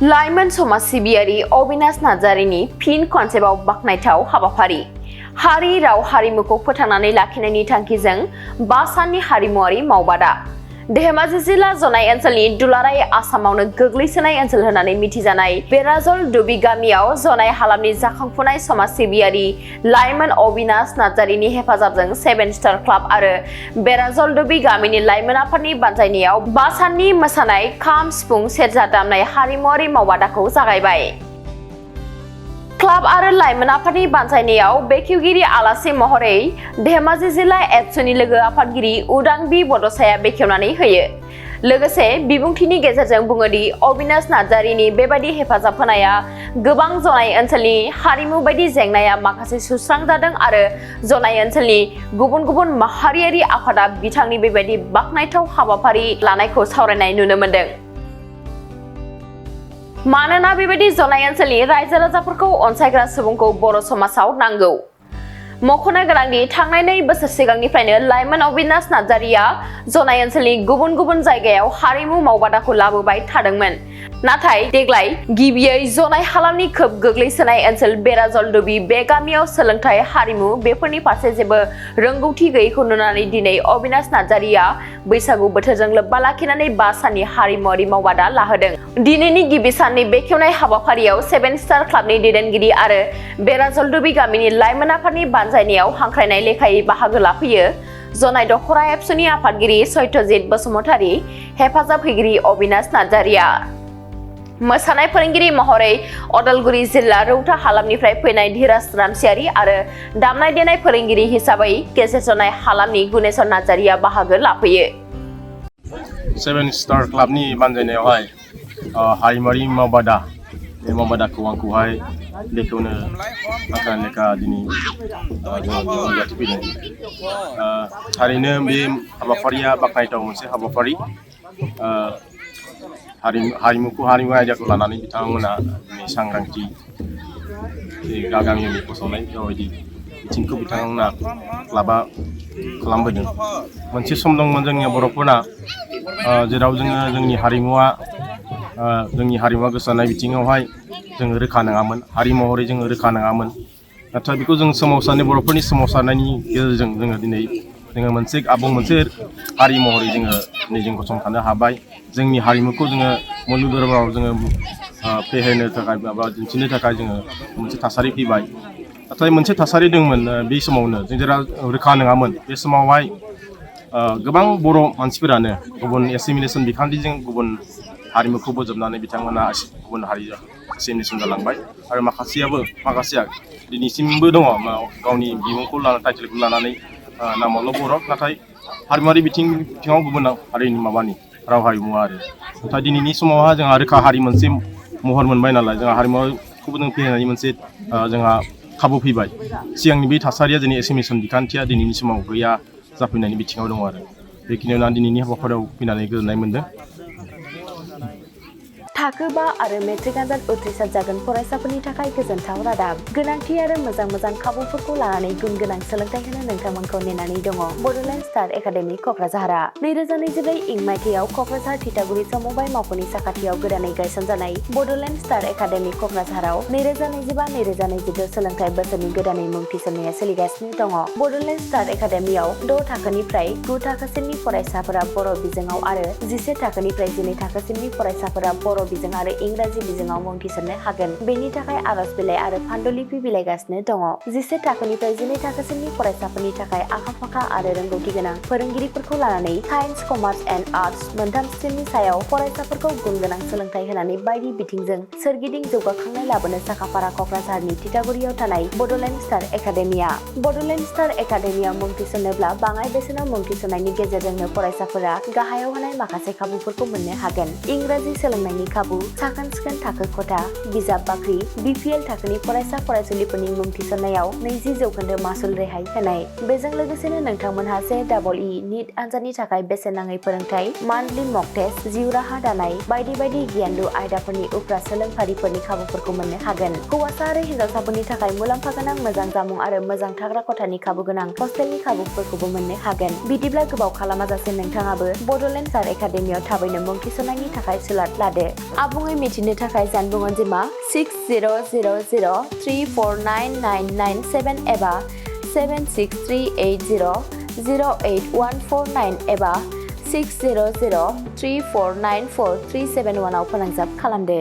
लाइमोन समाज सिबियारि अबिनाश नार्जारिनि फिन खनसेबाव बाख्नायथाव हाबाफारि हारि राव हारिमुखौ फोथांनानै लाखिनायनि थांखिजों 5 साननि हारिमुआरि मावबादा धेमाजि जिल्ला जनाय ओनसोलनि दुलाराय आसामावनो गोग्लैसोनाय ओनसोल होननानै मिथिजानाय बेराजल दुबि गामियाव जनाय हालामनि जाखांफुनाय समाज सिबियारि लाइमोन अबिनाश नार्जारिनि हेफाजाबजों 7 स्टार क्लाब आरो बेराजल दुबि गामिनि लाइमोन आफादनि बानजायनायाव 5 साननि मोसानाय खाम सिफुं सेरजा दामनाय हारिमुआरि मावबादाखौ जागायबाय। क्लाब आरो लाइमोन आफादनि बानजायनायाव बेखेवगिरि आलासि महरै धेमाजि जिल्ला एबसुनि लोगो आफादगिरि उदां बि बड'साया बेखेवनानै होयो। लोगोसे बिबुंथिनि गेजेरजों बुङोदि अबिनाश नार्जारिनि बेबायदि हेफाजाब होनाया गोबां जनाय ओनसोलनि हारिमु बायदि जेंनाया माखासे सुस्रांजादों आरो जनाय ओनसोलनि गुबुन गुबुन माहारियारि आफादा बिथांनि बेबायदि बाख्नायथाव हाबाफारि लानायखौ सावरायनाय नुनो मोनदों। मानोना बेबायदि जनाय ओनसोलनि रायजो राजाफोरखौ अनसायग्रा सुबुंखौ बर' समाजाव नांगौ। मख'नो गोनांदि थांनाय 2 बोसोर सिगांनिफ्रायनो लाइमोन अबिनाश नार्जारिया जनाय ओनसोलनि गुबुन गुबुन जायगायाव हारिमु मावबादाखौ लाबोबाय थादोंमोन। नाथाय देग्लाय गिबियै जनाय हालामनि खोब गोग्लैसोनाय ओनसोल बेराजल दुबि बे गामियाव सोलोंथाइ हारिमु बेफोरनि फारसे जेबो रोंगौथि गैयैखौ नुनानै दिनै अबिनाश नार्जारिया बैसागु बोथोरजों लोब्बा लाखिनानै 5 साननि हारिमुआरि मावबादा लाहोदों। दिनैनि गिबि साननि बेखेवनाय हाबाफारियाव 7 स्टार क्लाबनि दैदेनगिरि आरो बेराजल दुबि गामिनि लाइमोन आफादनि बानजायनायाव हांख्रायनाय लेखायै बाहागो लाफैयो जनाय दखरा एबसुनि आफादगिरि सत्यजित बसुमतारी, हेफाजाब हैगिरि अबिनाश नार्जारिया। मोसानाय फोरोंगिरि महरै अदालगुरि जिल्ला रौता हालामनिफ्राय फैनाय धीराज रामसियारि आरो दामनाय देनाय फोरोंगिरि हिसाबै गेजेर जनाय हालामनि गुनेश्वर नार्जारिया बाहागो लाफैयो। 7 स्टार क्लाबनि बानजायनायावहाय हारिमुआरि मावबादा बे मावबादाखौ आंखौहाय बेखेवनो आंखा लेखा दिनै जोङो नुजाथिफैदों। थारैनो बे हाबाफारिया बाख्नायथाव मोनसे हाबाफारि। हारिमुखौ हारिमु आयदाखौ लानानै बिथांमोना दिनै सांग्रांथि गामिनि फोसावनाय बेबायदि बिथिंखौ बिथांमोना क्लाबा खालामबोदों। मोनसे सम दंमोन जोंनि बर'फोरना जेराव जोंनि हारिमुवा गोसारनाय बिथिङावहाय जोङो रोखा नङामोन, हारि महरै जोङो रोखा नङामोन। नाथाय बेखौ जों सोमावसारनाय बर'फोरनि सोमावसारनायनि गेजेरजों जोङो मोनसे आबुं मोनसे हारि महरै जों गसंथानो हाबाय। जोंनि हारिमुखौ जोङो मुलुग दरबाराव जोङो फेहेरनो थाखाय माबा दिन्थिनो थाखाय जोङो मोनसे थासारि फैबाय। नाथाय मोनसे थासारि दंमोन बे समावनो जों जेराव रोखा नङामोन। बे समावहाय गोबां बर' मानसिफोरानो गुबुन एसिमिलेसन बिखान्थिजों गुबुन हारिमुखौ बोजबनानै बिथांमोना गुबुन हारि एसिमिलेसन जालांबाय आरो माखासेया दिनैसिमबो दङ गावनि बिमुंखौ टाइटेलखौ लानानै नामावल' बर' नाथाय हारिमुआरि बिथिङाव गुबुन हारिनि राव हारिमुवा आरो। नाथाय दिनैनि समावहा जोंहा रोखा हारि मोनसे महर मोनबाय नालाय जोंहा हारिमुखौबो जों फेहेरनायनि मोनसे जोंहा खाबु फैबाय। सिगांनि बे थासारिया दिनै एसिमिलेसन बिखान्थिया दिनैनि समाव गैया जाफैनायनि बिथिङाव दङ आरो। बेखिनियावनो आं दिनैनि हाबाफारियाव फैनानै गोजोननाय मोनदों। थाखो 5 आरो मेट्रिक आनजाद उथ्रिसार जागोन फरायसाफोरनि थाखाय गोजोनथाव रादाब। गोनांथि आरो मोजां खाबुफोरखौ लानानै गुन गोनां सोलोंथाइ होनो नोंथांमोनखौ नेनानै दङ बड'लेण्ड स्टार एकाडेमि क'क्राझारआ। 2024 इं मायथाइयाव क'क्राझार थिथागुरि समबाय मावख'नि साखाथियाव गोदानै गायसनजानाय बड'लेण्ड स्टार एकाडेमि क'क्राझाराव 2025-2026 सोलोंथाइ बोसोरनि गोदानै मुं थिसननाया सोलिगासिनो दङ। बड'लेण्ड स्टार एकाडेमियाव 6 थाखोनिफ्राय 9 थाखोसिमनि फरायसाफोरा बर' बिजोङाव आरो 11 थाखोनिफ्राय 12 थाखोसिमनि फरायसाफोरा बर' बिजों आरो इंराजि बिजोङाव मुं थिसननो हागोन। बेनि थाखाय आर'ज बिलाइ आरो पान्डुलिपि बिलाइगासिनो दङ। 11 थाखोनिफ्राय 12 थाखोसिमनि फरायसाफोरनि थाखाय आखा-फाखा आरो रोंगौथि गोनां फोरोंगिरिफोरखौ लानानै साइन्स, कमार्स एन्ड आर्टस मोनथाम स्ट्रिमनि सायाव फरायसाफोरखौ गुन गोनां सोलोंथाइ होनानै बायदि बिथिंजों सोरगिदिं जौगाखांनाय लाबोनो साखाफारा क'क्राझारनि थिथागुरियाव थानाय Bodoland star academia. Bodoland star एकाडेमियाव मुं थिसननोब्ला बाङाइ बेसेनाव मुं थिसननायनि गेजेरजोंनो फरायसाफोरा गाहायाव होनाय माखासे खाबुफोरखौ मोननो हागोन। इंराजि सोलोंनायनि खाबु, साखोन-सिखोन थाखो खथा, बिजाब बाख्रि, BPL थाखोनि फरायसा-फरायसुलिफोरनि मुं थिसननायाव 20% मासुल रेहाय होनाय। बेजों लोगोसेनो नोंथांमोनहा JEE नीट आनजादनि थाखाय बेसेन नाङै फोरोंथाय, मान्थलि मक टेस्ट, जिउ राहा दानाय बायदि गियानलु आयदाफोरनि उफ्रा सोलोंफारिफोरनि खाबुफोरखौ मोननो हागोन। हौवासा आरो हिन्जावसाफोरनि थाखाय मुलाम्फा गोनां मोजां जामुं आरो मोजां थाग्रा खथानि खाबु गोनां हस्टेलनि खाबुफोरखौबो मोननो हागोन। बिदिब्ला गोबाव खालामाजासे नोंथाङाबो बड'लेण्ड स्टार एकाडेमियाव थाबैनो मुं थिसननायनि थाखाय सुलाद लादो। आबुङै मिथिनो थाखाय जानबुं अनजिमा 6000349997 एबा 7638008149 एबा 6003494371 आव फोनांजाब खालामदो।